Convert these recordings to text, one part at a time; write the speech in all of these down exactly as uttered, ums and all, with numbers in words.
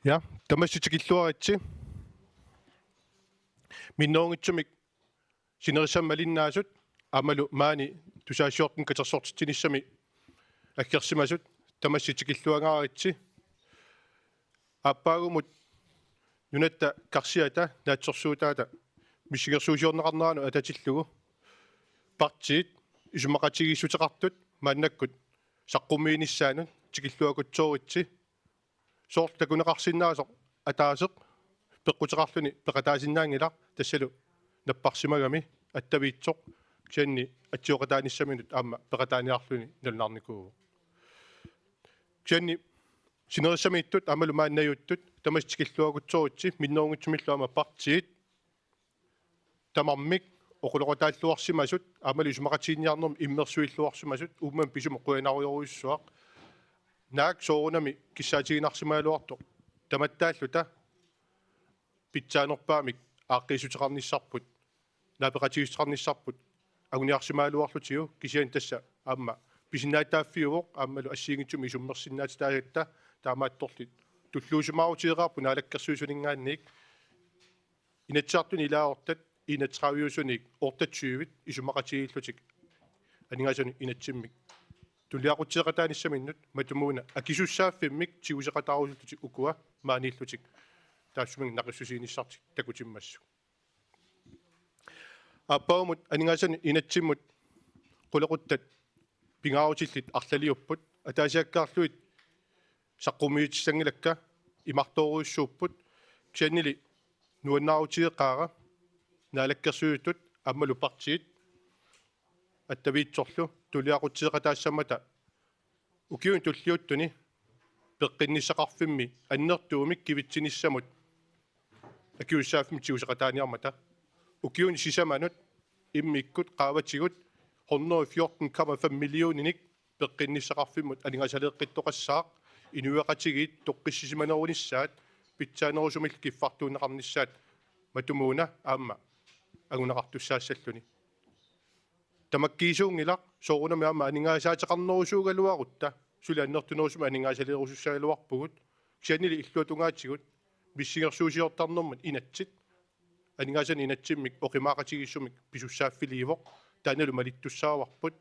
Ja, tamassi tikilluaritsi. Minnerunngitsumik sinerissami malinnaasut aammalu maani tusagassiortuni katersortitsinissami aggersimasut tamassi tikilluangaaritsi. Aappaagumut nunatta karsiata naatsorsuutaata missingersuusiorneqarneranut atatillugu partiit isumaqatigiissuteqartut maannakkut saqqummiinissaannut tikilluakutsooritsi. Soorlu takuneqarsinnaasoq ataaseq peqquteqarluni peqataasinnaanngilaq, tassalu napparsimagami attaviitsoq, kisianni atsioqataanissaminut aamma peqataaniarluni nalunarnikuuvoq. Kisianni sinerissamiittut aammalu maani najuuttut tamassi tikilluakutsooritsi, minnerunngitsumillu aamma partiit tamarmik oqaloqataalluarsimasut aammalu isumaqatiginninniarnermi immersuilluarsimasut, uummami pisumut qujanarujorujussuaq. Naak soorunami kissaatiginarsimagaluartoq tamattaalluta pitsaanerpaamik aaqqiissuteqarnissarput, naapeqatigiissuteqarnissarput anguniarsimagaluarlutigu, kisianni tassa aamma pisinnaatitaaffiuvoq aammalu assigiinngitsumik isummersinnaatitaasatta, taamaattorli tulluusimaaruteqaarput Naalakkersuisuninngaanniit. Inatsisartuni ilaasortat enogtredive-usunit otteogtyve isumaqatigiillutik aningaasanut inatsimmik tulliaqutsisoqataanissaminnut matumuuna akisussaaffimmik tiguseqataarusullutik ukua maaniillutik taassumik naqissusiinissartik takutimmassuk. Aappaagumut aningaasanut inatsimmut qulequttat pingaarutillit arlaliupput, ataasiakkaarlugit saqqummiutissanngilakka, imartoorujussuupput, kisiannili nuannaarutigeqaara Naalakkersuisutut aammalu partiit attaviitsorlu tulliaqutsisoqataassammata ukiuni tulliuttuni peqqinnissaqarfimmi annertuumik kivitsinissamut akisussaaffimmik tiguseqataaniarmata. Ukiuni sisamanut immikkut qaavatigut hundrede fjorten komma fem millioninik peqqinnissaqarfimmut aningaasaleeqqittoqassaaq, inuiaqatigiit toqqissisimanerunissaat pitsaanerusumillu kiffartuunneqarnissaat matumuuna aamma anguneqartussaassalluni. Tamakkiisuunngilaq soorunami aamma aningaasaateqarnerusuugaluarutta, suli annertunerusumik aningaasaleerusussagaluarpugut, kisiannili illuatungaatigut missingersuusiortarnermut inatsit, aningaasanik inatsimmik oqimaaqatigiissumik pisussaaffiliivoq, taannalu malittussaavarput.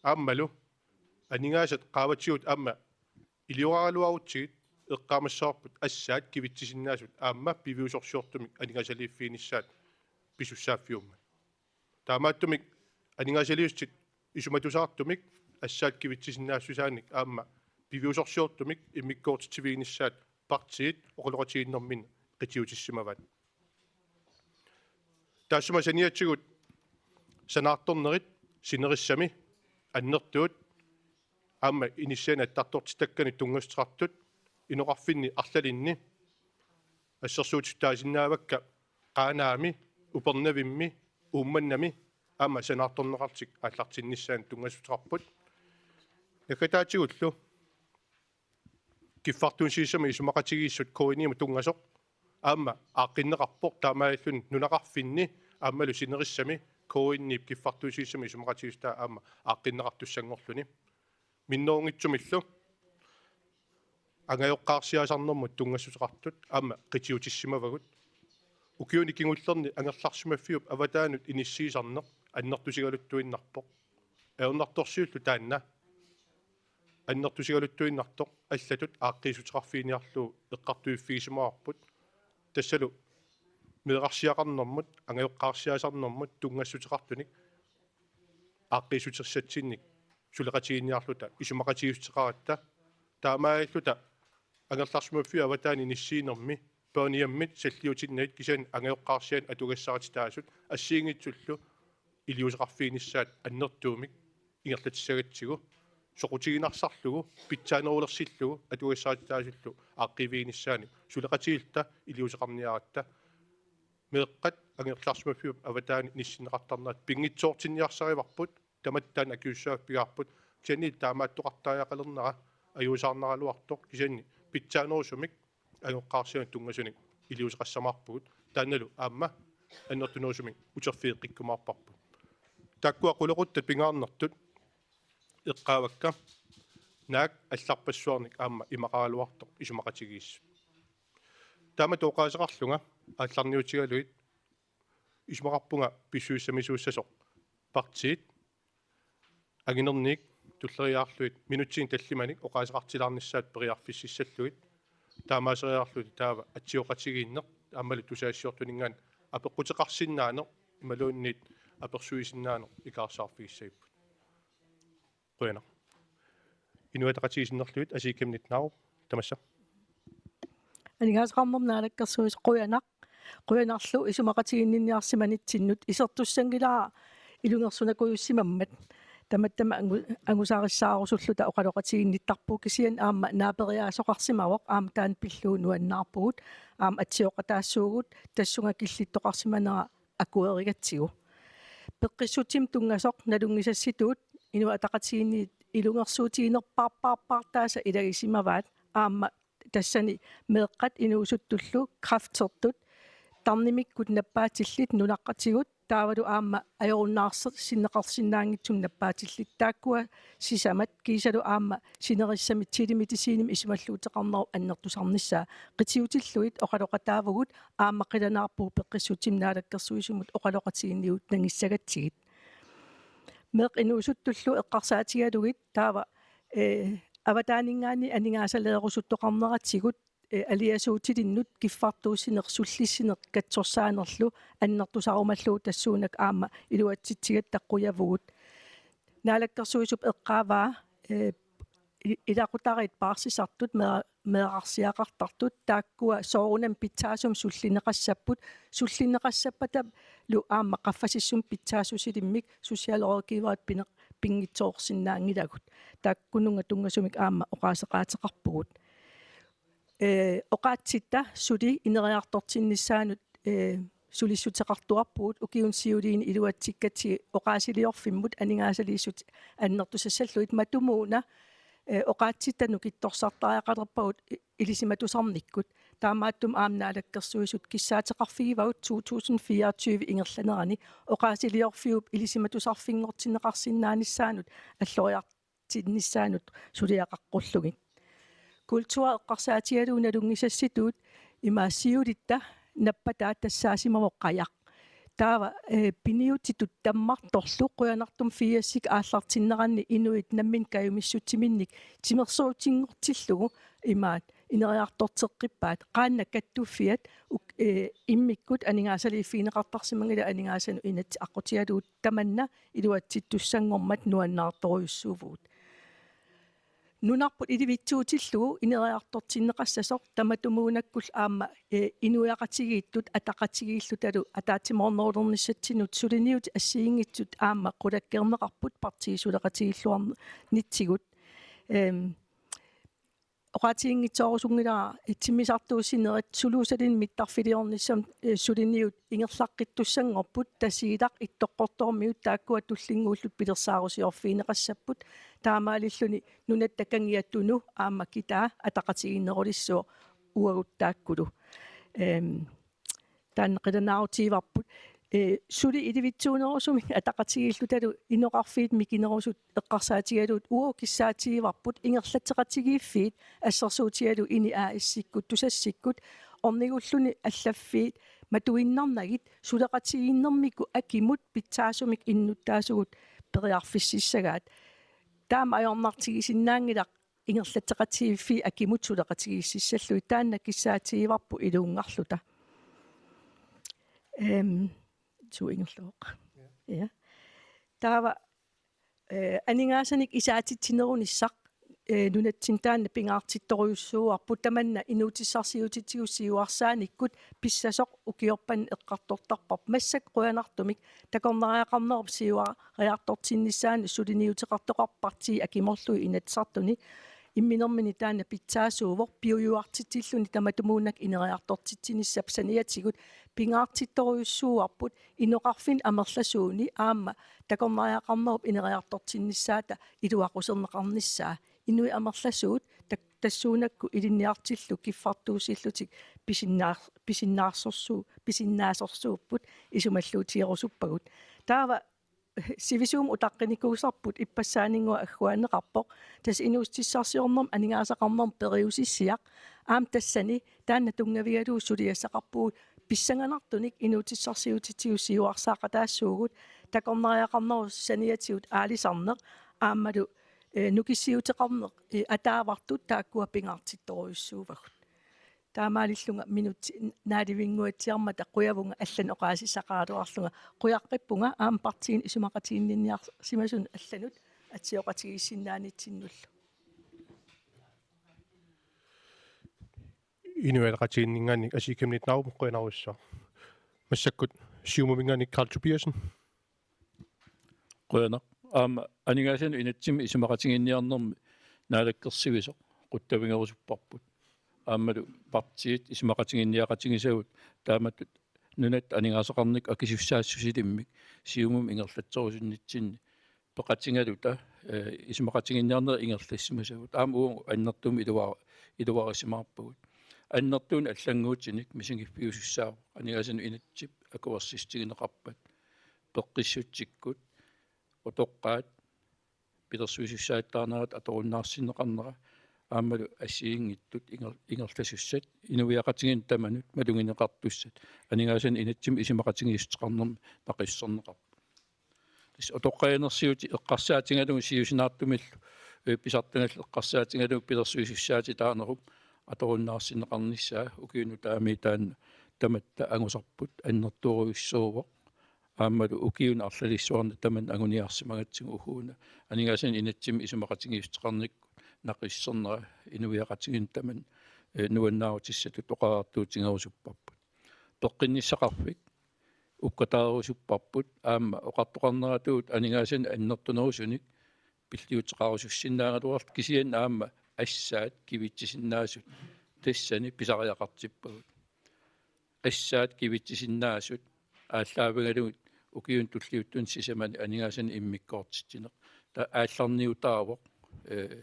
Aammalu aningaasat qaavatigut aamma ilioraraluarutsigit eqqaamassavarput assaat kivitsisinnaasut aamma piviusorsiortumik aningaasaliiffiginissaat pisussaaffiummat. Taamaattumik aningaasaliissutit isumatusaartumik assaat kivitsisinnaassusaannik aamma piviusorsiortumik immikkoortitsiviginissaat partiit oqaloqatigiinnerminni qitiutissimavaat. Taassuma saniatigut sanaartornerit sinerissami annertuut aamma inissianik attartortitakkanik tunngassuteqartut inoqarfinni arlalinni assersuutitut taasinnaavakka Qaanaami, Upernavimmi, Uummannami aamma sanaartorneqarlutik aallartinnissaannut tunngassuteqarput. Naggataatigullu kiffartuussiissami isumaqatigiissut K N I-mut tunngasoq aamma aaqqinneqarpoq, taamaalilluni nunaqarfinni aammalu sinerissami K N I-p kiffartuussiissami isumaqatigiissut aamma aaqqinneqartussanngorluni. Minnerunngitsumillu angajoqqaarsiaasarnermut tunngassuteqartut aamma qitiutissimavagut. Ukiuni kingullerni angerlarsimaffiup avataanut inissiisarneq annertusigaluttuinnarpoq. Ajornartorsiullu taanna annertusigaluttuinnartoq allatut aaqqiissuteqarfiginiarlugu eqqartuiffigisimavarput. Tassalu meerarsiaqarnermut angajoqqaarsiaasarnermut tunngassuteqartunik aaqqiissuteqassatsinnik suleqatigiinniarluta isumaqatigiissuteqaratta, taamaalilluta angerlarsimaffiup avataani inissiinermi børnehjemmit salliutinnagit kisianni angajoqqaarsiaanut atugassarititaasut assigiinngitsullu iliuuseqarfiginissaat annertuumik ingerlatissagatsigu, soqutiginarsarlugu, pitsaanerulersillugu atugassarititaasullu aaqqiiviginissaannik suleqatigiilluta iliuuseqarniaratta. Meeqqat angerlarsimaffiup avataani inissinneqartarnerat pinngitsoortinniarsarivarput, tamatta taanna akisussaaffik pigaarput, kisianni taamaattoqartariaqalernera ajuusaarnaraluartoq, kisianni pitsaanerusumik angajoqqaarsiaanut tunngasunik iliuuseqassamaarpugut, taannalu aamma annertunerusumik uterfigeqqikkumaarparput. Taakkua qulequttat pingaarnertut eqqaavakka naak allarpassuarnik aamma imaqaraluartoq isumaqatigiissut. Taamatut oqaaseqarlunga aallarniutigalugit isumaqarpunga pissusissamisuussasoq partiit anginerniit tulleriiaarlugit minutsinik tallimanik oqaaseqartilaarnissaat periarfississallugit, taamaaseriarluta taava atsioqatigiinneq aammalu tusagassiortuninngaanniit apeqquteqarsinnaaneq imaluunniit apersuisinnaaneq ikaarsaarfigissagipput. Qujanaq. Inuit Ataqatigiit sinnerlugit Asii Chemnitz Narup, tamassa. Aningaasaqarnermut Naalakkersuisoq, qujanaq. Qujanarlu isumaqatiginninniarsimanitsinnut. Isertussanngilara ilungersunakujussimammat. Tamattama angu-, angusarissaarusulluta oqaloqatiginnittarpugut, kisianni aamma naaperiaasoqarsimavoq, aamma taanna pillugu nuannaarpugut, aamma atsioqataassuugut tassunga killittoqarsimanera akuerigatsigu. Peqqissutsimut tunngasoq nalunngisassituut Inuit Ataqatigiinniit ilungersuutiginerpaarpaarpaartaasa ilagisimavaat, aamma tassani meeqqat inuusuttullu kræftertut tarnimikkut nappaatillit nunaqqatigut taavalu aamma ajorunnaarsinneqarsinnaanngitsumik nappaatillit, taakkua sisamat kiisalu aamma sinerissami telemedicinimik isumalluuteqarnerup annertusarnissaa. Qitiutillugit oqaloqataavugut, aamma qilanaarpugut Peqqissutsimut Naalakkersuisumut oqaloqatigiinnigut nangissagatsigit. Meeqqat inuusuttullu eqqarsaatigalugit taava, eh, avataaninngaanniit aningaasaleerusuttoqarneratigut, eh, aliasuutilinnut kiffartuussineq, sullissineq katsorsaanerlu annertusarumallugu tassuunakkut aamma iluatsitsigatta qujavugut. Naalakkersuisup eqqaavaa, eh, i-, ilaqutariit paarsisartut, meera-, meerarsiaqartartut, taakkua soorunami pitsaasumik sullinneqassapput, sullinneqassappatalu aamma qaffasissumik pitsaassusilimmik socialrådgiverit pineq-, pinngitsoorsinnaanngilagut. Taakkununnga tunngasumik aamma oqaaseqaateqarpugut. Eh, oqaatsitta suli ineriartortinnissaanut, eh, sulissuteqartuarpugut ukiuni siuliini iluatsikkatsigit oqaasiliorfimmut aningaasaliissutit annertusassallugit. Matumuuna, eh, oqaatsitta nukittorsartariaqalerpagut i-, ilisimatusarnikkut. Taamaattumik aamma Naalakkersuisut kissaateqarfigivagut to tusind fireogtyve ingerlanerani oqaasiliorfiup ilisimatusarfinngortinneqarsinnaanissaanut alloriar-, tinnissaanut suliaqaqqullugit. Kultur eqqarsaatigalugu nalunngisassituut ima siulitta nappataa tassaasimavoq qajaq. Taava, eh, piniutitut tammartorlu qujanartumik firsikkut aallartinneranni inuit namminneq kajumissutsiminnik timersorutinngortillugu imaat ineriartorteqqippaat, qaannat kattuffiat uk-, eh, immikkut aningaasaliiffigineqartarsimanngillat, aningaasanut inatsit aqqutigalugu tamanna iluatsittussanngormat nuannaartorujussuuvugut. Nunarput ilivitsuutillugu ineriartortinneqassasoq tamatumuunakkullu aamma, eh, inuiaqatigiittut ataqatigiillutalu ataatsimoornerulernissatsinnut suliniutit assigiinngitsut aamma qulakkeerneqarput partiit suleqatigiilluarnitsigut. Ehm, oqaatiginngitsoorusunngilanga, eh, timmisartuussinerit suluusalinnik mittarfiliornissamut, eh, suliniut ingerlaqqittussanngorput, Tasiilaq, Ittoqqortoormiut, taakkua tullinnguullutik pilersaarusiorfigineqassapput, taamaalilluni nunatta kangia tunu aamma kitaa ataqatigiinnerulissuaq uagut taakkulu. Ehm, taanna qilanaarutigivarput. Eh, suli ilivitsuunerusumik ataqatigiillutalu inoqarfiit mikinerusut eqqarsaatigalugit uagut kissaatigivarput ingerlatseqatigiiffiit assersuutigalugu INI A/S-ikkut Tusassikkut ornigulluni allaffiit matuinnarnagit suleqatigiinnermikkut akimut pitsaasumik innuttaasugut periarfississagaat. Taama ajornartigisinnaanngilaq ingerlatseqatigiiffiit akimut suleqatigiississallugit, taanna kissaatigivarput iluunngarluta. Ehm, suu ingerlavoq. Ja. Ja. Taava, eh, aningaasanik isaatitsinerunissaq, eh, nunatsinni taanna pingaartittorujussuuarput, tamanna inuutissarsiutitigut siuarsaanikkut pissasoq ukiorpaaluit eqqartortarparput. Massakkut qujanartumik takornariaqarnerup siuariartortinnissaanut suliniuteqartoqarpoq partiit akimorlugit Inatsisartuni. Imminermini taanna pitsaasuuvoq, piujuartitsilluni tamatumuunakkut ineriartortitsinissap saniatigut pingaartittorujussuuarput inoqarfinni amerlasuuni aamma takornariaqarnerup ineriartortinnissaata iluaquserneqarnissaa. Inuit amerlasuut tak-, tassuunakkut ilinniartillugu kiffartuussillutik pisinnaar-, pisinnaarsorsuu-, pisinnaasorsuupput isumalluutigerusuppagut. Taava sivisuumik utaqqinikuusarput ippassaaninnguaq agguaanneqarpoq. Tassa inuussutissarsiornermut aningaasaqarnermut periusissiaq. Aamma tassani taanna tunngavigalugu suliassaqarpugut pissanganartunik inuutissarsiutitigut siuarsaaqataassuugut, takornariaqarnerup saniatigut aalisarneq aammalu, eh, nukissiuteqarneq, eh, ataavartut taakkua pingaartittorujussuuvagut. Taamaalillunga minutsit naalivinnguatsiarmata qujavunga allanik oqaasissaqaraluarlunga. Qujaqqippunga aamma partiinut isumaqatiginninniarsimasunut allanut atsioqatigiissinnaanitsinnullu. Inuit Ataqatigiinninngaanniit Asii Chemnitz Narup qujanarsuaq. Massakkut Siumuminngaanniit Karl Tobiassen. Qujanaq. Aamma aningaasanut inatsimmi isumaqatigiinniarnermi naalakkersuisoq quttavigerusupparput. Aammalu partiit isumaqatigiinniaqatigisagut taamatut nunatta aningaasaqarnikkut akisussaassusilimmik Siumumi ingerlatserusunnitsinni peqatigaluta, eh, isumaqatigiinniarnerit ingerlassimasagut. Aamma uagut annertuumik iluara-, iluarisimaarpagut. Annertuunik allannguutinik misigiffiusussaavoq aningaasanut inatsip akuersissutigineqarpat peqqissutsikkut utoqqaat pilersuisussaattaarnerat atorunnaarsinneqarnera aammalu assigiinngitsut inger-, ingerlasussat inuiaqatigiinnut tamanut malugineqartussat aningaasanut inatsimmi isumaqatigiissuteqarnermi naqissuserneqarpoq. Tassa utoqqalinersiutit eqqarsaatigalugu siusinaartumillu, eh, pisartagallu eqqarsaatigalugu pilersuisussaatitaanerup atorunnaarsinneqarnissaa ukiuni taamani taanna tamatta angusarput annertoorujussuuvoq. Aammalu ukiuni arlalissuarni tamanna anguniarsimagatsigu uhuuna aningaasanut inatsimmi isumaqatigiissuteqarnikkut naqissernera inuiaqatigiinnut tamanut, eh, nuannaarutissatut oqariartuutigerusupparput. Peqqinnissaqarfik ukkataarusuppaput aamma oqartoqarneratigut aningaasanik annertunerusunik pilliuteqarusussinnaagaluarluta kisianni aamma assaat kivitsisinnaasut tassani pisariaqartippagut. Assaat kivitsisinnaasut aallaavigalugit ukiuni tulliuttuni sisamani aningaasanik immikkoortitsineq. Taava aallarniutaavoq, eh,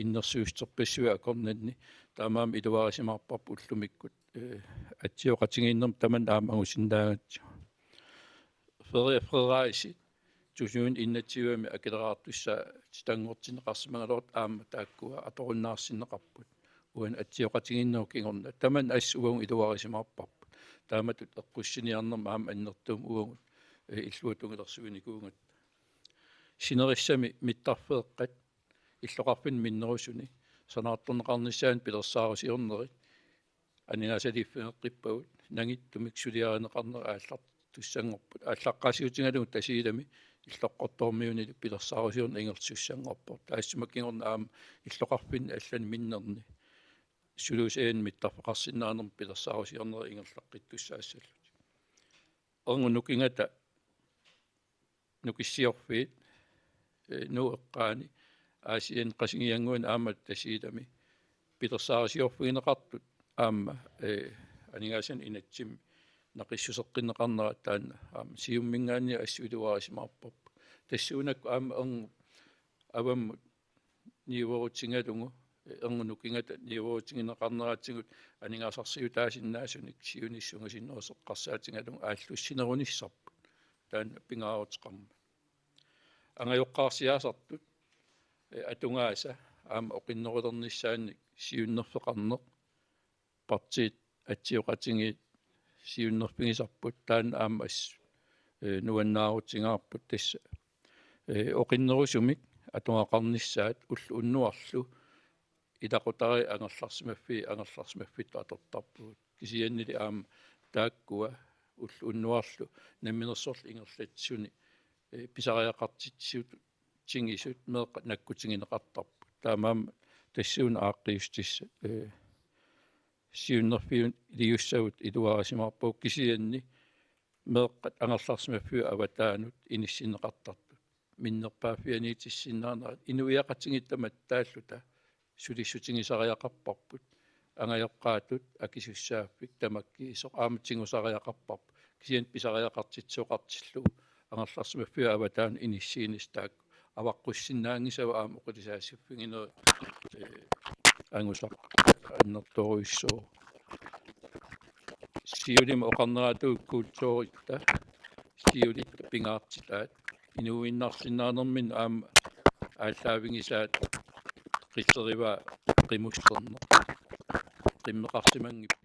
innersuussuterpassuit akornanni. Taamaammat iluarisimaarparput ullumikkut, eh, atsioqatigiinnermut tamanna aamma angusinnaagatsigu. Feria Frederiasen tusind enogtyve-mi akileraartussaatitanngortinneqarsimagaluartoq aamma taakkua atorunnaarsinneqarput. Uani atsioqatigiinnerup kingorna. Tamanna assut uagut iluarisimaarparput. Taamatut eqqussiniarnermi aamma annertuumik uagut, eh, illuatungilersuinikuugatta. Sinerissami mittarfeeqqat illoqarfinni minnerusuni sanaartorneqarnissaanut pilersaarusiornerit aningaasaliiffigeqqippagut, nangittumik suliarineqarnerit aallartussanngorput. Aallaqqaasiutigalugu Tasiilami Illoqqortoormiunilu pilersaarusiorneq ingerlasussanngorpoq. Taassuma kingorna aamma illoqarfinni allani minnerni sulusajanni mittarfeqarsinnaanermut pilersaarusiornerit ingerlaqqittussaassallutik. Erngup nukingata Nukissiorfiit, eh, Nuup eqqaani, Aasianni Qasigiannguani aamma Tasiilami pilersaarusiorfigineqartut aamma, eh, aningaasanik inatsimmi naqissuseqqinneqarnerat taanna aamma Siumuminngaanniit assut iluarisimaarparput. Tassuunakkut aamma erngup avammut niuerutigalugu, eh, erngup nukingata niuerutigineqarneratigut aningaasarsiutaasinnaasunik siunissaq ungasinnerusoq eqqarsaatigalugu aallussinerunissarput taanna pingaaruteqarmat. Angajoqqaarsiaasartut, eh, atugaasa aamma oqinnerulernissaannik siunnerfeqarneq, partiit atsioqatigiit siunnerfigisarput, taanna aamma assut, eh, nuannaarutigaarput tassa. Eh, oqinnerusumik atugaqarnissaat ulloq unnuarlu ilaqutariit angerlarsimaffiit angerlarsimaffittut atortarpugut. Kisiannili aamma taakkua ulloq unnuarlu namminersorlutik ingerlatsisuni, eh, pisariaqartitsisut tigisut meeqqat nakkutigineqartarput. Taamaammat tassuuna aaqqiissutissat, eh, siunnerfiuliussagut iluarisimaarpagut kisianni meeqqat angerlarsimaffiup avataanut inissinneqartartut. Minnerpaaffianiitissinnaanerat inuiaqatigiit tamattaalluta sulissutigisariaqarparput. Angajoqqaatut akisussaaffik tamakkiisoq aamma tigusariaqarparput. Kisianni pisariaqartitsisoqartillugu angerlarsimaffiup avataanut inissiinissaq taakku avaqqussinnaanngisagut aamma oqilisaasiffiginerit, eh, angusaq annertoorujussuuvoq. Siulimi oqarneratut kulturitta, siulitta pingaartitaat, inuuinnarsinnaanerminni aamma aallaavigisaat qillerivaa qimusserneq. Qimmeqarsimanngippat.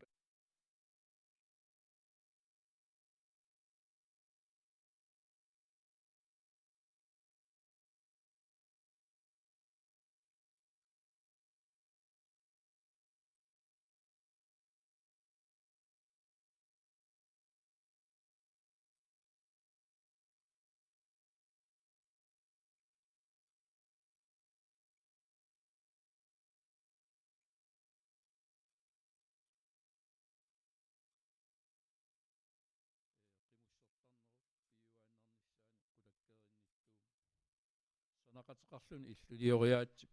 Sanaqateqarluni illulioriaatsip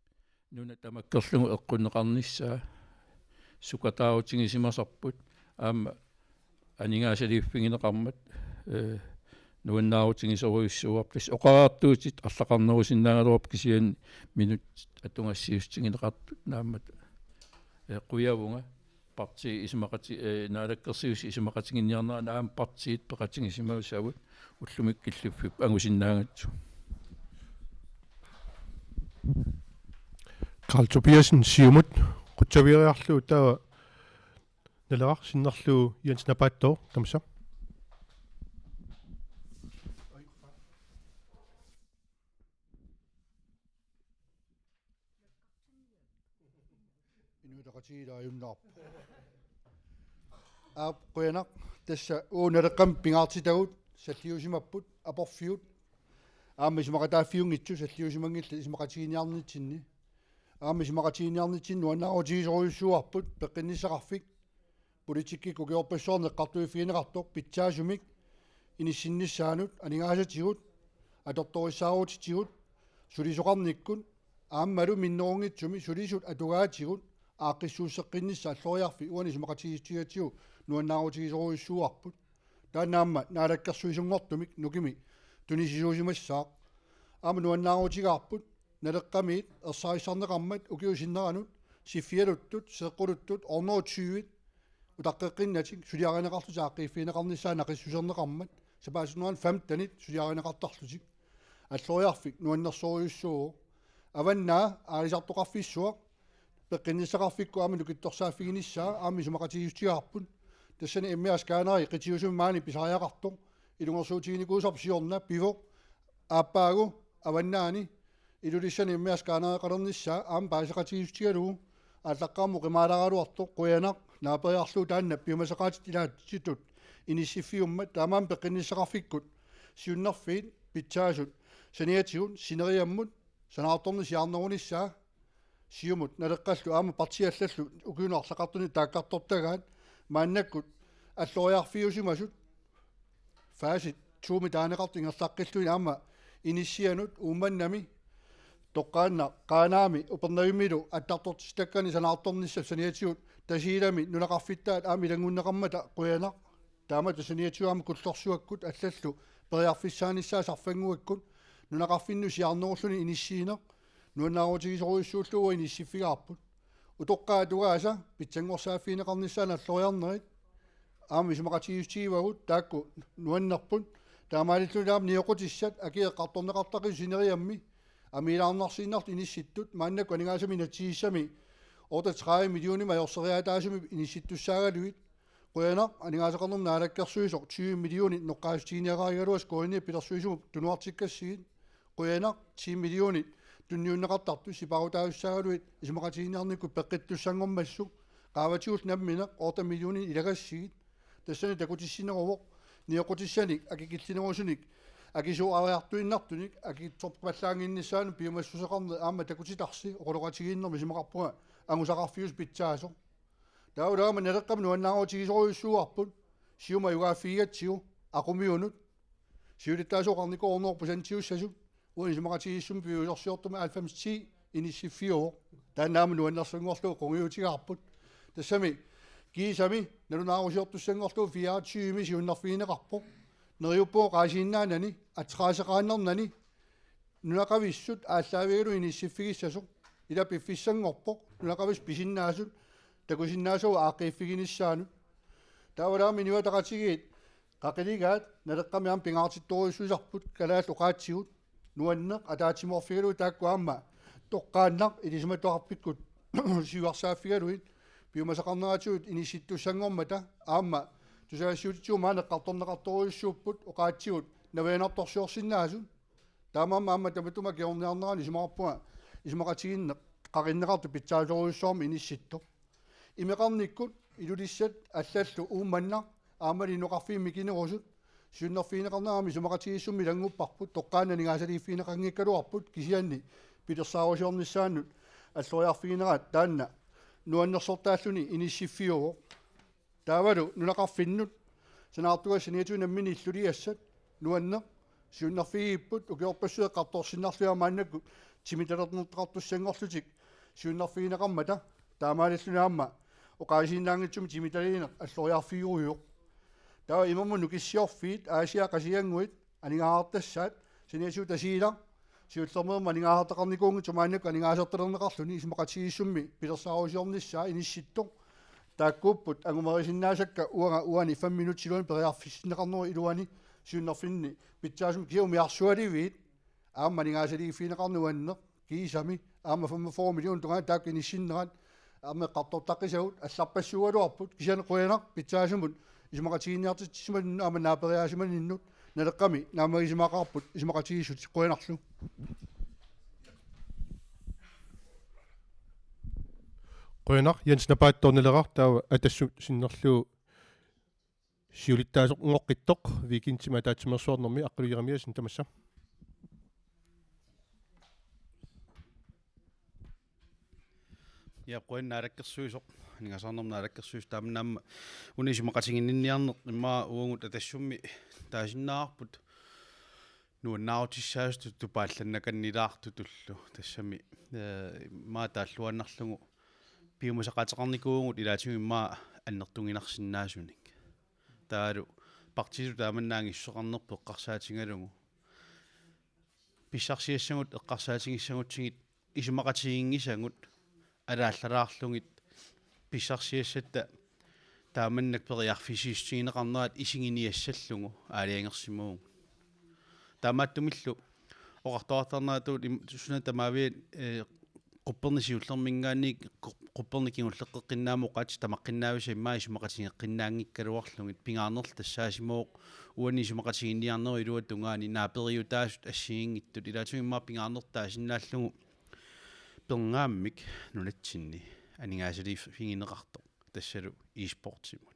nuna tamakkerlugu eqqunneqarnissaa sukataarutigisimasarput aamma aningaasaliiffigineqarmat, ee, nuannaarutigisorujussuuarput. Tassa oqariartuutit arlaqarnerusinnaagaluarput kisianni minutsit atugassiissutigineqartut naammat, ee, qujavunga. Partii isumaqati-, eh, naalakkersuisut isumaqatiginninniarnerat aamma partiit peqatigisimagassavut ullumikkut killiffik angusinnaagatsigit. Karl Tobiassen, Siumut, qutsavigiiarlugu taava Naleraq, sinnerlugu Jens Napaattooq, tamassa. Inuit Ataqatigiit ilaajunnaarpoq. Aap, qujanaq, tassa uagut Naleqqami pingaartitagut salliusimapput, aporfigut. Aamma isumaqataaffiunngitsut salliusimanngillat isumaqatigiinniarnitsinni. Aamma isumaqatigiinniarnitsinni nuannaarutigisorujussuuarput peqqinnissaqarfik politikkikkut ukiorpassuarni eqqartuiffigineqartoq pitsaasumik inissinnissaanut, aningaasatigut, atortorissaarutitigut, sulisoqarnikkut, aammalu minnerunngitsumik sulisut atugaatigut aaqqissuusseqqinnissaq alloriarfik uani isumaqatigiissutigatsigu nuannaarutigisorujussuuarput. Taanna aamma naalakkersuisunngortumik nukimik tunisisuusimassaaq. Aamma nuannaarutigaarput Naleqqamiit ersarissarneqarmat ukiup sinneranut siffialuttut, seeqquluttut, hundrede og tyve utaqqeqqinnatik suliarineqarlutik aaqqiiffigineqarnissaat naqissuserneqarmat, sapaatip akunneri femtenit suliarineqartarlutik. Alloriarfik nuannersorujussuuvoq. Avannaa aalisartoqarfissuaq peqqinnissaqarfikkut aamma nukittorsaaffiginissaa aamma isumaqatigiissutigaarput. Tassani M R-scannerit qitiusumi maani pisariaqartoq. Ilungersuutiginikuusarput siorna pivoq. Aappaagu Avannaani Ilulissani M R-scannereqalernissaa aamma paaseqatigiissutigalugu aallaqqaammut qimaalaaraluartoq qujanaq naaperiarlugu taanna piumasaqaatit ilaatsitut inissiffiummat taamaammat peqqinnissaqarfikkut siunnerfiit pitsaasut saniatigut sineriammut sanaartorneq siaarnerunissaa Siumut Naleqqallu aamma partiit allallu ukiunut arlaqartunut taakkartortagaat maannakkut alloriarfiusimasut fase to-mi taaneqartut ingerlaqqillugit aamma inissianut Uummannami toqqaannaq Qaanaami Upernavimmilu attartortitakkani sanaartornissap saniatigut Tasiilami nunaqarfittaat aamma ilanngunneqarmata qujanaq. Taamatut saniatigut aamma Kullorsuakkut allallu periarfissaanissaat sarfannguakkut nunaqarfinnut siaarnerulluni inissiineq nuannaarutigisorujussuullugu inissiffigaarput. Utoqqaat atugaasa pitsanngorsaaffigineqarnissaannut alloriarnerit aamma isumaqatigiissutigivagut taakku nuannerput. Taamaalilluni aamma nioqqutissat akii eqqartorneqartaqisut sineriammi amiilaarnarsiinnartut inissittut maannakkut aningaasanik inatsisissami otteogtredive millionimik ajorseriaataasumik inissittussaagaluit. Qujanaq aningaasaqarnermut naalakkersuisoq tyve millionit noqqaassutiginiagarigaluasi K N I-p pilersuisumut tunuartikkassigit. Qujanaq ti millionit tunniunneqartartut sipaarutaasussaagaluit isumaqatigiinniarnikkut peqqittussanngormassuk. Qaavatigut nammineq otte millionit ilagassigit. Tassani takutissinneruvoq nioqqutissanik akikillinerusunik akisuariartuinnartunik akitsorpallaannginnissaanut piumassuseqarneq aamma takutitarsi oqaloqatigiinnermi isumaqarpunga angusaqarfiusoq pitsaasoq. Taavalu aamma Naleqqami nuannaarutigisorujussuuarput Siumut ajugaaffigigatsigu Aqumiunut siulittaasuat oqarnikuuvoq hundrede procentiussasut, uani isumaqatigiissummi piviusorsiortumik halvfems ti inissiffiuvoq. Taanna aamma nuannersunngorlugu qungujutigaarput. Tassami kiisami nalunaarusiortussanngorlugu fireogtyve-mi siunnerfigineqarpoq. Neriuppunga oqaasiinnaanani, attraaseqaannarnani, nunaqavissut aallaavigalugu inissiffigissasut. Ila piffissanngorpoq nunaqavissut pisinnaasut takusinnaasavut aaqqiiffiginissaannut. Taavalu aamma Inuit Ataqatigiit Qaqiligaat Naleqqami aamma pingaartittorujussuusarput kalaallit oqaatsigut, nuanneq ataatsimoorfigalugit taakku aamma toqqaannaq ilisimatuarfikkut siuarsaaffigalugit piumasaqarneratigut inissittussanngormata aamma tusagassiuutitigut maani eqqartorneqartorujussuupput oqaatsigut navianartorsiorsinnaasut. Taamaammat aamma tamatuma kingorniarnerani isumaqarpunga isumaqatigiinneq qaqinneqartoq pitsaasorujussuarmik inissittoq. Imeqarnikkut Ilulissat allallu Uummannaq aammali nunaqarfiit mikinerusut siunnerfigineqarnerat aamma isumaqatigiissummi ilanngupparput, toqqaannaq aningaasaliiffigineqanngikkaluarput, kisianni pilersaarusiornissaannut alloriarfiginerat taanna nuannersortaalluni inissiffiuvoq. Taavalu nunaqarfinnut sanaartugassat saniatigut namminneq illuliassat nuanneq siunnerfigigipput, ukiorpassuit eqqartorsinnarlugit maannakkut timitalerneqartussanngorlutik siunnerfigineqarmata, taamaalilluni aamma oqaasiinnaanngitsumik timitaliineq alloriarfigeruvoq. Taava imermut Nukissiorfiit, Aasiaat Qasigiannguit, aningaasartassaat, saniatigut Tasiilaq siullermeermat aningaasartaqarnikuunngitsoq maannakkut aningaasartalerneqarluni isumaqatigiissummi pilersaarusiornissaa inissittoq. Taakkuupput angumerisinnaasakka uanga uani fem minutsit iluani periarfissinneqarnerup iluani siunnerfinni pitsaasumik. Kisianni umiarsualiviit aamma aningaasaliiffigineqarneq nuanneq, kiisami aamma femogfyrre millioner tungaanut taakku inissinnerat aamma eqqartortaqqisagut allarpassuugaluarput, kisianni qujanaq pitsaasumut isumaqatigiinniartitsisimanninnut aamma naaperiaasimaninnut. Naleqqami naammagisimaqaarput isumaqatigiissut, qujanarlu. Qujanaq. Jens Napaattooq Naleraq, taava Atassut sinnerlugu siulittaasoqqittooq weekendimi ataatsimeersuarnermi, Aqqalu Jeremiassen, tamassa. Ja, qujanaq Naalakkersuisoq, aningaasaqarnermut Naalakkersuisoq, tamanna aamma una isumaqatiginninniarneq immaqa uagut Atassummi taasinnaavarput nuannaarutissaasutut tupaallannakannilaartutullu, tassami, eh, immaqa taalluinnarlugu piumasaqaateqarnikuuvugut ilaatigut immaqa annertunginarsinnaasunik. Taavalu partiitut taamanna angissuseqarnerput eqqarsaatigalugu pissarsiassagut eqqarsaatigissagutsigit isumaqatiginngisagut alaallalaarlugit pissarsiassatta taamannak periarfissutigineqarnerat isiginiassallugu aalajangersimavugut. Taamaattumillu oqartoqartarneratut im-, suna tamaviat, eh, qupperneq siullerminngaanniit qu-, qupperneq kingulleqqinnaammat oqaatsit tamaqqinnaavisa immaqa isumaqatigeqqinnaanngikkaluarlugit, pingaarnerlu tassaasimavoq uani isumaqatiginninniarnerup iluata tungaani naaperiutaasut assigiinngitsut, ilaatigut immaqa pingaarnertut taasinnaallugu pernaammik nunatsinni aningaasaliiffigineqartoq tassalu e-sportimut.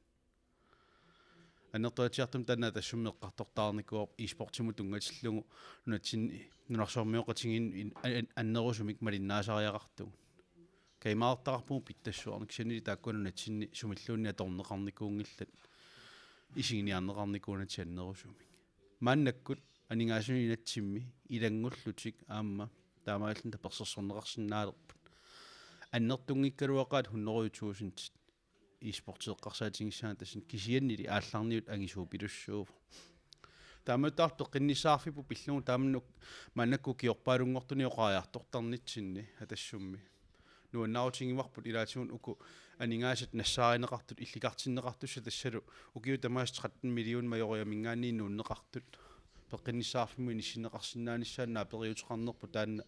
Annertuatsiartumik taanna Atassummi eqqartortaarnikuuvoq e-sportimut tunngatillugu nunatsinni nunarsuarmioqatigiinni in-, an-, annerusumik malinnaasariaqartugut. Kajumaartaqarpugut pittassuarnik, kisiannili taakkua nunatsinni sumilluunniit atorneqarnikuunngillat isiginiarneqarnikuunatik annerusumik. Maannakkut aningaasanut inatsimmi ilanngullutik aamma taamaalilluni tapersersorneqarsinnaalerput. Annertunngikkaluaqaat hundrede tusindit e-sporti eqqarsaatigissaanni tassani, kisiannili aallarniut angisuupilussuuvoq. Taamaattumik peqqinnissaqarfipput pillugu taamannak maannakkut ukiorpaalunngortuni oqariartortarnitsinni Atassummi. Nuannaarutigivarput ilaatigut uku aningaasat nassaarineqartut illikartinneqartussat, tassalu ukiut tamaasa tretten million majoriaminngaanniit nuunneqartut. Peqqinnissaqarfimmut inissinneqarsinnaanissaannut naaperiuteqarnerput taanna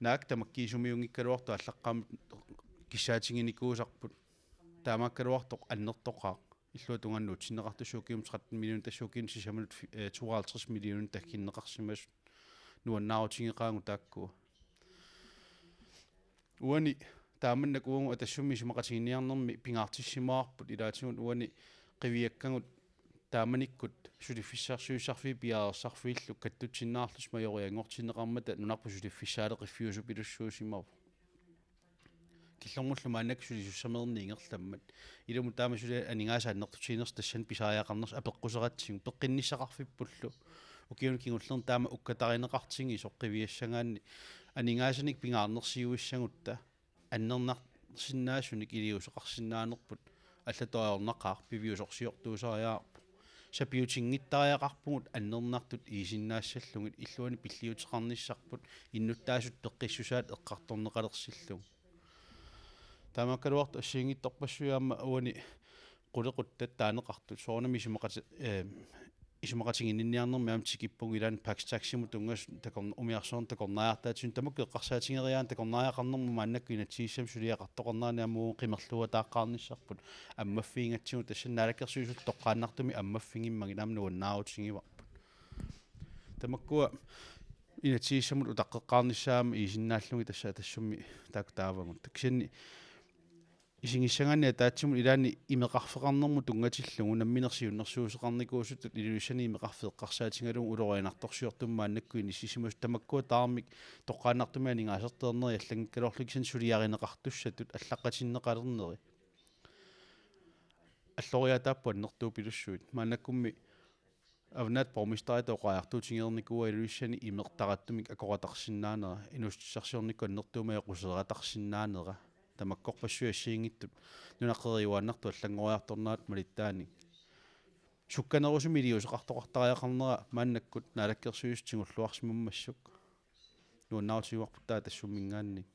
naak tamakkiisumiunngikkaluartoq aallaqqaammut kissaatiginikuusarput. Taamaakkaluartoq annertoqaaq. Illuatungaanut nuutsinneqartussat ukiumut tretten millionit, tassa ukiunut sisamanut fi-, eh, tooghalvtreds millionit tagginneqarsimasut. Nuannaarutigeqaagut taakkua. Uani taamannak uagut Atassummi isumaqatiginninniarnermi pingaartissimavarput ilaatigut uani qiviakkagut taamanikkut suliffissarsiussarfiit piareersarfiillu kattutsinnaarlutik majorianngortinneqarmata nunarput suliffissaaleqiffiusupilussuusimavoq. Killormullu maannakkut sulisussameerneq ingerlammat. Ilumut taama suli aningaasat annertutiginersi tassani pisariaqarnersi apeqquseratsigu peqqinnissaqarfippullu. Ukiuni kingullerni taama ukkatarineqartigisoq qiviassagaanni aningaasanik pingaarnersiuissagutta annernarsinnaasunik iliuuseqarsinnaanerput allatut ajornaqaaq, piviusorsiortuusariaqarpoq. Sapiutinngitsariaqarpugut annernartut iisinnaassallugit, illuani pilliuteqarnissarput innuttaasut peqqissusaat eqqartorneqalersillugu. Taamaakkaluartoq assigiinngitsorpassuit aamma uani qulequttat taaneqartut soorunami isumaqati-, eh, isumaqatiginninniarnermi aamma tikippugut, ilaanni Pax Taximut tunngasut takorn-, umiarsuarnut takornariartaatsinnut, tamakku eqqarsaatigeriarlugu takornariaqarnermut maannakkut inatsisissami suliaqartoqarnerani aamma uagut qimerluataaqqaarnissarput ammaffigigatsigu, tassani Naalakkersuisut toqqaannartumik ammaffigimmagit aamma nuannaarutigivarput. Tamakkua inatsisissamut utaqqeqqaarnissaat aamma iisinnaallugit tassa atassummi taakku taavagut. Kisianni isigissagaanni ataatsimut ilaanni imeqarfeqarnermut tunngatillugu nammineq siunnersuuseqarnikuusutut Ilulissani imeqarfik eqqarsaatigalugu ulorianartorsiortumik maannakkut inissisimasut, tamakkua tamarmik toqqaannartumik aningaasartuuteqarneri allanngikkaluarlugit, kisianni suliarineqartussatut allaqqatinneqalerneri alloriaataapput annertupilussuit. Maannakkummi Avannaata borgmesteritut oqariartuutigereernikuuaa Ilulissani imeq tarattumik akoraateqarsinnaanera, inuussutissarsiornikkut annertuumik ajoquseeratarsinnaanera, tamakkorpassuit assigiinngitsut nunaqqeriuaannartut allanngoriartornerat malittaanik. Sukkanerusumik iliuuseqartoqartariaqarnera maannakkut Naalakkersuisut tigulluarsimammassuk. Nuannaarutigivarput taava tassumminngaanniit.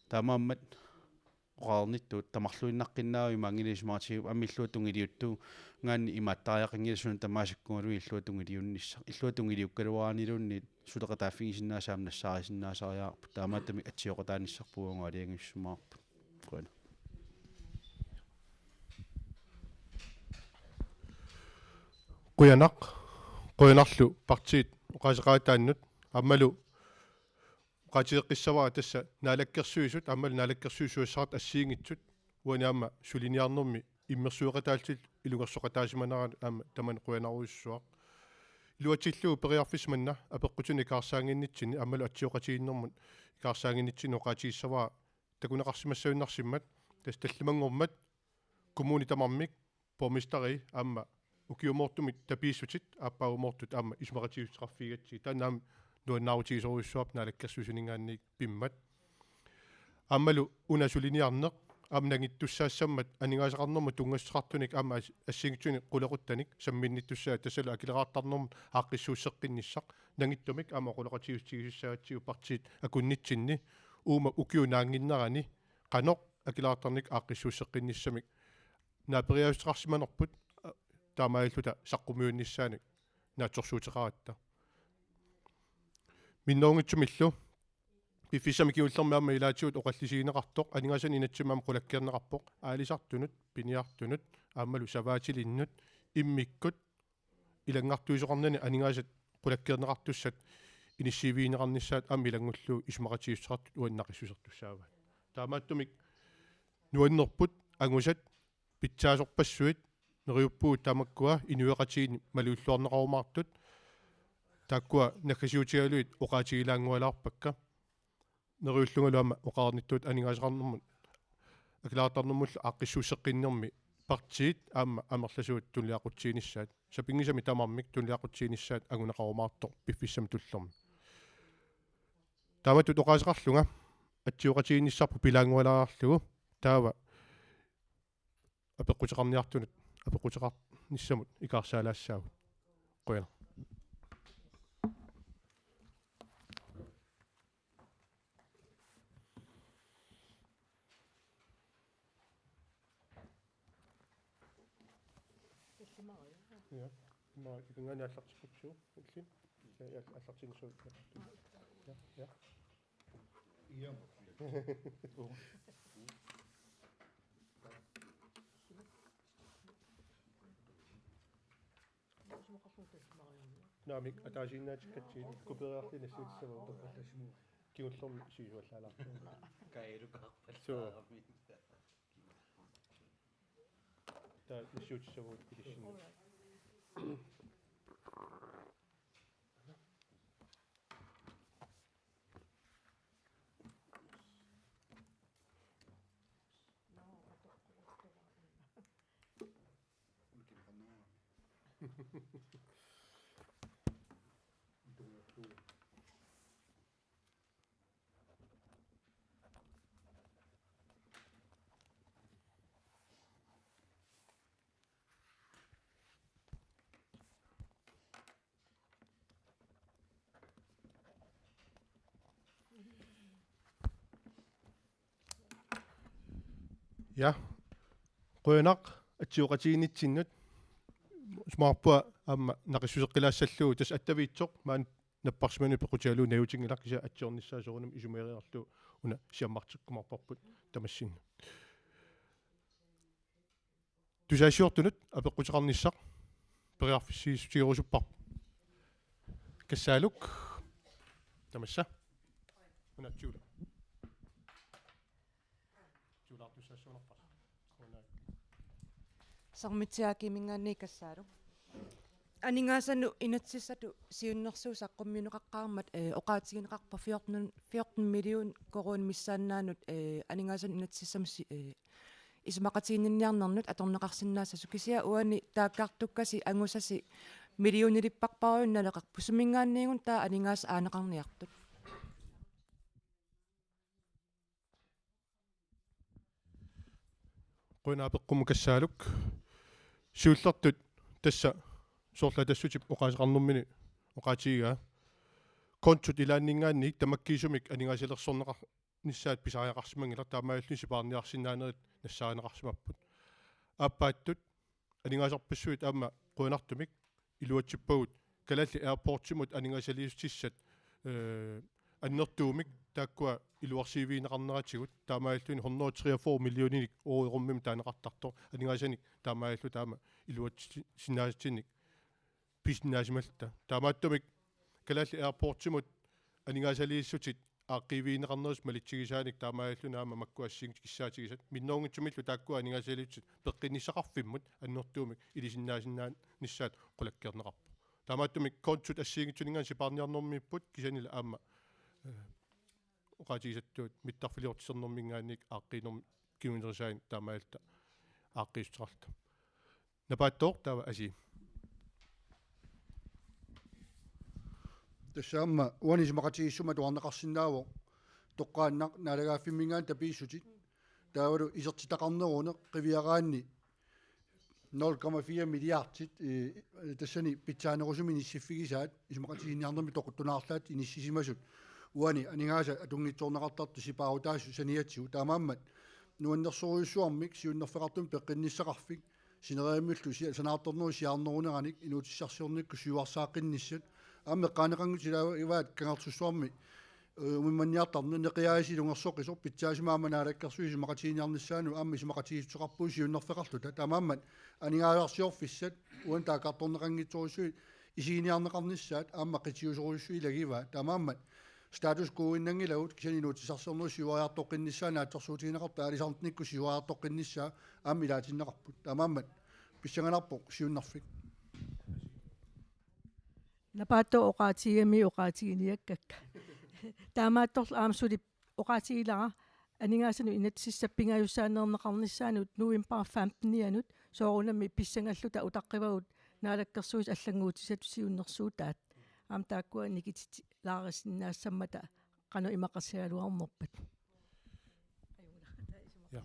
Taamaammat oqarnittut tamarluinnaqqinnaavik, imaanngilaq isumaqatigiit aamma illuatungiliuttuugaanni imaattariaqanngilaq, suna tamaat sakkugaluit illuatungiliunnissaq. Illuatungiliukkaluaraanniluunniit suleqataaffigisinnaasat aamma nassaarisinnaasariaqarput. Taamaattumik atsioqataanissarput uagut aalajangiussimavarput. Qujanaq. Qujanaq. Qujanarlu partiit oqaaseqaataannut aammalu oqaatigeqqissavara tassa Naalakkersuisut aammalu naalakkersuisuassaqartut assigiinngitsut uani aamma suliniarnermi immersueqataallutillu ilungersoqataasimaneranut aamma tamanna qujanarujussuaq. Iluatsillugu periarfissaq manna apeqqutini ikaarsaannginnitsinni aammalu atsioqatigiinnermut ikaarsaannginnitsinni oqaatigissavara takuneqarsimassagunarsimmat, tassa tallimanngormat kommunit tamarmik, borgmesteri aamma ukiumoortumik tapiissutit aappaagumoortut aamma isumaqatigiissuteqarfigigatsigit. Taanna aamma nuannaarutigisorujussuarput Naalakkersuisuninngaanniit pimmat. Aammalu una suliniarneq aamma nangittussaassammat aningaasaqarnermut tunngassuteqartunik aamma as-, assigiinngitsunik qulequttanik samminnittussaat, tassalu akileraartarnermut aaqqissuusseqqinnissaq nangittumik aamma oqaloqatigiissutigisussaagatsigu partiit akunnitsinni uuma ukiup naannginnerani qanoq akileraartarnikkut aaqqissuusseqqinnissamik naaperiaaseqarsimanerput, a, taamaalilluta saqqummiunnissaanik naatsorsuuteqaratta. Minnerunngitsumillu piffissami kingullermi aamma ilaatigut oqallisigineqartoq aningaasanik inatsimmik aamma qulakkeerneqarpoq, aalisartunut, piniartunut, aammalu savaatilinnut, immikkut ilanngartuisoqarnani aningaasat qulakkeerneqartussat inissiivigineqarnissaat aamma ilanngullugu isumaqatigiissuteqartut uani naqissusertussaavaat. Taamaattumik nuannerput angusat pitsaasorpassuit neriuppugut tamakkua inuiaqatigiinni malilluarneqarumaartut, taakkua naggasiutigalugit oqaatigilaanngualaarpakka. Neriullungalu aamma oqarnittut aningaasaqarnermut akileraartarnermullu aaqqissuusseqqinnermi partiit aamma amerlasuut tunuliaqutiginissaat, sapinngisamik tamarmik tunuliaqutiginissaat anguneqarumaartoq piffissami tullermi. Taamatut oqaaseqarlunga atsioqatigiinnissarput pilaanngualaarlugu, taava apeqquteqarniartunut apeqquteqarnissamut ikaarsaalaassaagut. Qujanaq. Ja, ima ikangaani aallartikkutsigu, illit. Ja, ja, aallartinnissuugut. Ja, ja. Naamik, ataasiinnaatikkatsigit kopieriarlugit nassiutissavagut. Kingullermi siisuallaalaarpoq. Kailukaarpallarami. Suu. Taava nassiutissavagut ilissinnut. Ja, Qujanaq atsioqatigiinnitsinnut. Isumaqarpunga aamma naqissuseqqilaassallugu, tassa attaviitsoq maani napparsimanermi peqqutigalugu najuutinngilaq, kisianni atsiornissaa soorunami isumeriarlugu una siammartikkumaarparput tamassinnut. Tusagassiortunut apeqquteqarnissaq periarfissiissutigerusupparput. Kassaaluk. Tamassa. Una Juula. Juulaartussaassoonerpara. Una. Sermitsiaq Akimingaanniit Kassaaluk. Aningaasanut inatsisissatut siunnersuut saqqummiunneqaqqaarmat, eh, oqaatigineqarpoq fjorten, fjorten million koruunit missaannaanut, eh, aningaasanut inatsisissamut si-, eh, isumaqatiginninniarnernut atorneqarsinnaassasoq, kisianni uani taakkartukkasi angusasi millionilipparparujunnaleqarpoq. Suminngaanniinnginnami taava aningaasat aaneqarniartut? Qujanaq apeqqummut Kassaaluk. Siullertut tassa soorlu Atassutip oqaaseqarnermini oqaatigigaa. Kontot ilaanninngaanniit tamakkiisumik aningaasalersorneqarnissaat pisariaqarsimanngilaq, taamaalilluni sipaarniarsinnaanerit nassaarineqarsimapput. Aappaattut aningaasarpassuit aamma qujanartumik iluatsippagut Kalaallit Airportsimut aningaasaliissutissat, eh, annertuumik taakkua iluarsiivigineqarneratigut, taamaalilluni hundrede og treogfyrre millioninik eurorummimik taaneqartartoq, aningaasanik taamaalilluta aamma iluatsi-, sinnaasatsinnik pisinnaasimalluta. Taamaattumik Kalaallit Airportsimut aningaasaliissutit aaqqiivigineqarnerisa malitsigisaanik, taamaalilluni aamma makku assigiinngitsut kissaatigisat, minnerunngitsumillu taakkua aningaasaliissutit peqqinnissaqarfimmut annertuumik ilisinnaasinnaanissaq qulakkeerneqarpoq. Taamaattumik kontot assigiinngitsuninngaanniit sipaarniarnermiipput, kisiannili aamma, eh, oqaatigisattut mittarfiliortitsinerminngaanniit aaqqiinermi kingunerisaanik taamaalilluta aaqqiissuteqarluta. Napaattooq taava Asi. Tassa aamma uani isumaqatigiissummat atuarneqarsinnaavoq toqqaannaq naalagaaffimminngaanniit tapiissutit. Taavalu isertitaqarneruneq qiviaraanni nul komma fire milliardit, eh, tassani pitsaanerusumik inissiffigisaat isumaqatiginninniarnermi toquttunaarlaat inissisimasut. Uani aningaasat atunngitsoorneqartartut sipaarutaasut saniatigut. Taamaammat nuannersorujussuarmik siunnerfeqartumik peqqinnissaqarfik, sinerissamilu sia-, sanaartornerup siaarneruneranik inuutissarsiornikkut siuarsaaqqinnissaa. Aamma eqqaaneqanngitsoq ilaa-, ilaat Kangerlussuarmi, eh, umimmanniartarneq, neqiaasiit ilungersoqqisoq, pitsaasumik aamma naalakkersuisut isumaqatiginninniarnissaannut aamma isumaqatigiissuteqarpugut siunnerfeqarluta. Taamaammat aningaasarsiorfissat uani taakkartorneqanngitsorujussuit isiginiarneqarnissaat aamma qitiusorujussuit ilagivaat. Taamaammat status quo-innanngilagut, kisianni inuutissarsiornerup siuariartoqqinnissaa naatsorsuutigineqartoq, aalisarnikkut siuariartoqqinnissaa aamma ilaatinneqarput. Taamaammat pissanganarpoq siunnerfik. Napaattooq oqaatigigamiuk oqaatiginiakkakka. Taamaattorli aamma suli oqaatigilara aningaasanut inatsisissap pingajussaaneerneqarnissaanut november femtenianut, soorunami pissangalluta utaqqivagut naalakkersuisut allannguutissatut siunnersuutaat. Aamma taakkua nikititsilaarissinnaassammata qanoq imaqassagaluarnerpat. Ja.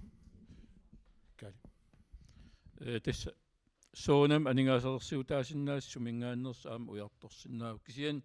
Kaali. Eh, tassa soorunami aningaasalersiutaasinnaasut suminngaanneersut aamma ujartorsinnaavoq. Kisianni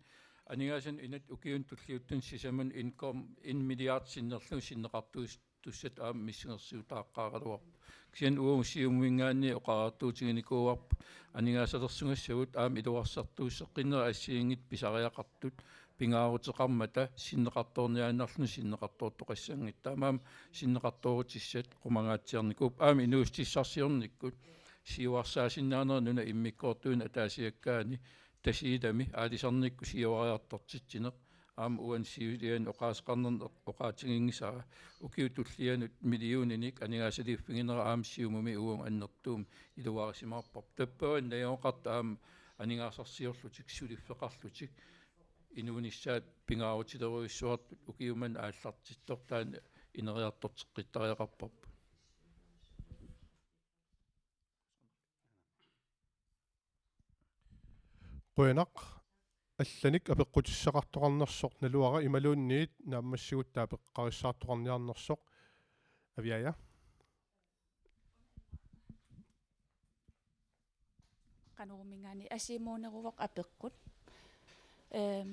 aningaasanut inatsit ukiuni tulliuttuni sisamani en komma en milliard sinnerlugu sinneqartuussatut aamma missingersiutaaqqaaraluarpoq. Kisianni uagut Siumuminngaanniit oqariartuutiginikuuarput aningaasalersugassavut aamma iluarsartuusseqqinneri assigiinngitsut pisariaqartut pingaaruteqarmata sinneqartoorniaannarluni sinneqartoortoqassanngitsoq. Taamaammat sinneqartoorutissat qumangaatsiarnikuupput, aamma inuussutissarsiornikkut siuarsaasinnaaneq nunap immikkoortuini ataasiakkaani Tasiilami aalisarnikkut siuariartortitsineq, aamma uani siuliani oqaaseqarnerni oqaatiginngisara, ukiut tullianut millioninik aningaasaliiffiginera aamma Siumumi uagut annertuumik iluarisimaarparput. Tappavani najugaqartoq aamma aningaasarsiorlutik, suliffeqarlutik, inuunissaat pingaarutilerujussuartut ukiut manna aallartittoq taanna ineriartorteqqittariaqarparput. Qujanaq, allanik apeqqutissaqartoqarnersoq naluara imaluunniit naammassigutta apeqqarissaartoqarniarnersoq. Aviaja. Qanoruminngaanniit Asiimuuneruvoq apeqqut. Ehm,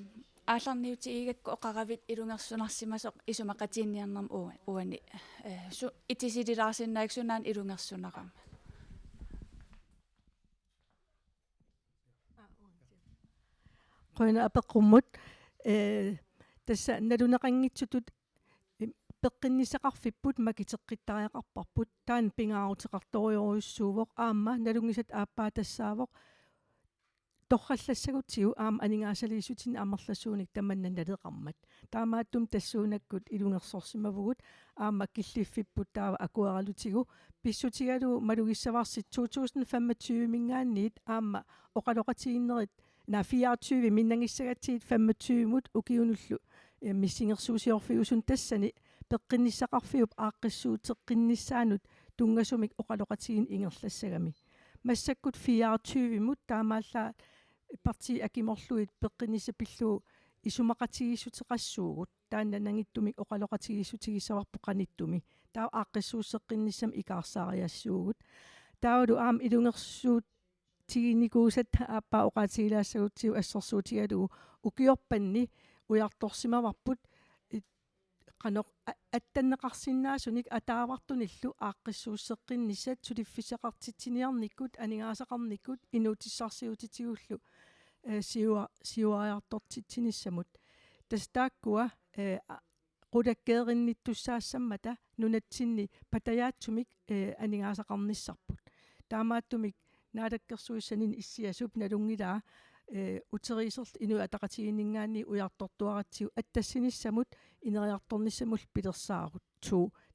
aallarniutigigakku oqaravit ilungersunarsimasoq isumaqatiginninniarnermi ua-, uani, eh, su-, itisililaarsinnaaginnarlugu sunaana ilungersunarama. Qujanaq apeqqummut. Ee, tassa naluneqanngitsutut, im, peqqinnissaqarfipput makiteqqittariaqarparput. Taanna pingaaruteqartorujorujussuuvoq, aamma nalunngisat aappaa tassaavoq torrallassagutsigu aamma aningaasaliissutinni amerlasuunik tamanna naleqarmat. Taamaattumik tassuunakkut ilungersorsimavugut, aamma killiffipput taava akueralutigu. Pissutigalugu malugissavarsi to tusind femogtyve-minngaanniit aamma oqaloqatigiinnerit, naa, fireogtyve minnangissagatsigit femogtyve-mut ukiunullu, eh, missingersuusiorfiusuni tassani peqqinnissaqarfiup aaqqissuusseqqinnissaanut tunngasumik oqaloqatigiinneq ingerlassagami. Massakkut fireogtyve-mut taamaallaat partiit akimorlugit peqqinnissaq pillugu isumaqatigiissuteqassuugut, taanna nangittumik oqaloqatigiissutigissavarput qanittumi. Taava aaqqissuusseqqinnissamik ikaarsaariassuugut. Taavalu aamma ilungersuutiginikuusatta aappaa oqaatigilaassagutsigu assersuutigalugu ukiorpanni ujartorsimavarput, it-, qanoq a-, attanneqarsinnaasunik ataavartunillu aaqqissuusseqqinnissat suliffissaqartitsiniarnikkut, aningaasaqarnikkut, inuutissarsiutitigullu, eh, siua-, siuariartortitsinissamut. Tassa taakkua, eh, a-, qulakkeerinnittussaassammata nunatsinni patajaatsumik, eh, aningaasaqarnissarput. Taamaattumik naalakkersuissanik issiasup nalunngilaa, eh, uteriiserl-, Inuit Ataqatigiinninngaanniit ujartortuaratsigu attassinissamut ineriartornissamullu pilersaarut.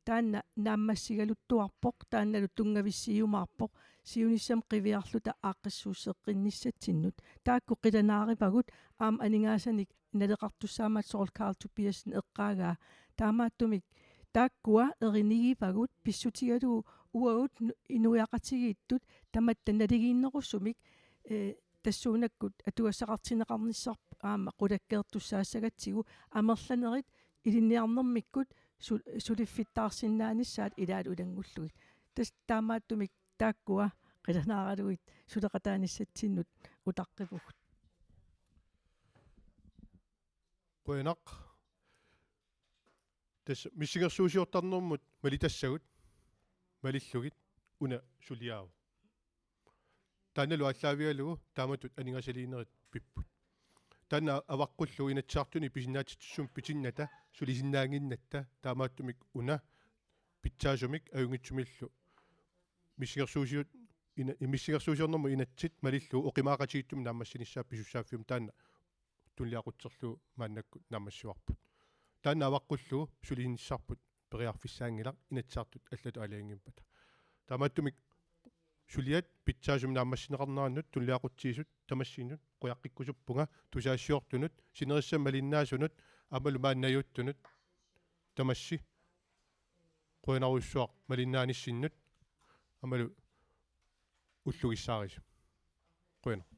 Taanna naammassigaluttuarpoq, taannalu tunngavissiiumaarpoq, siunissami qiviarluta aaqqissuusseqqinnissatsinnut. Taakku qilanaarivagut, aamma aningaasanik naleqartussaammat soorlu Karl Tobiassen eqqaagaa. Taamaattumik taakkua erinigivagut, pissutigalugu uagut nu-, inuiaqatigiittut tamatta naligiinnerusumik, eh, tassuunakkut atugassaqartinneqarnissarput aamma qulakkeertussaassagatsigu, amerlanerit ilinniarnermikkut su-, suliffittaarsinnaanissaat ilaalu ilanngullugit. Tassa taamaattumik taakkua qilanaaralugit suleqataanissatsinnut utaqqivugut. Qujanaq. Tassa missingersuusiortarnermut malitassagut, malillugit, una suliaavoq. Taannalu aallaavigalugu taamatut aningaasaliinerit pipput. Taanna avaqqullugu Inatsisartuni pisinnaatitsissumik pitinnata, sulisinnaannginnatta, taamaattumik una pitsaasumik ajunngitsumillu missingersuusiut-, ina-, missingersuusiornermut inatsit malillugu oqimaaqatigiittumik naammassinissaa pisussaaffimmut taanna tunuliaqutserlugu maannakkut naammassivarput. Taanna avaqqullugu sulinissarput periarfissaanngilaq, Inatsisartut allatut aalajangiuppata. Taamaattumik suliat pitsaasumik naammassineqarnerannut tunuliaqutsiisut tamassinnut qujaqqikkusuppunga, tusagassiortunut, sinerissap malinnaasunut, aammalu maani najuuttunut, tamassi qujanarujussuaq malinnaanissinnut, aammalu ullugissaarisi. Qujanaq.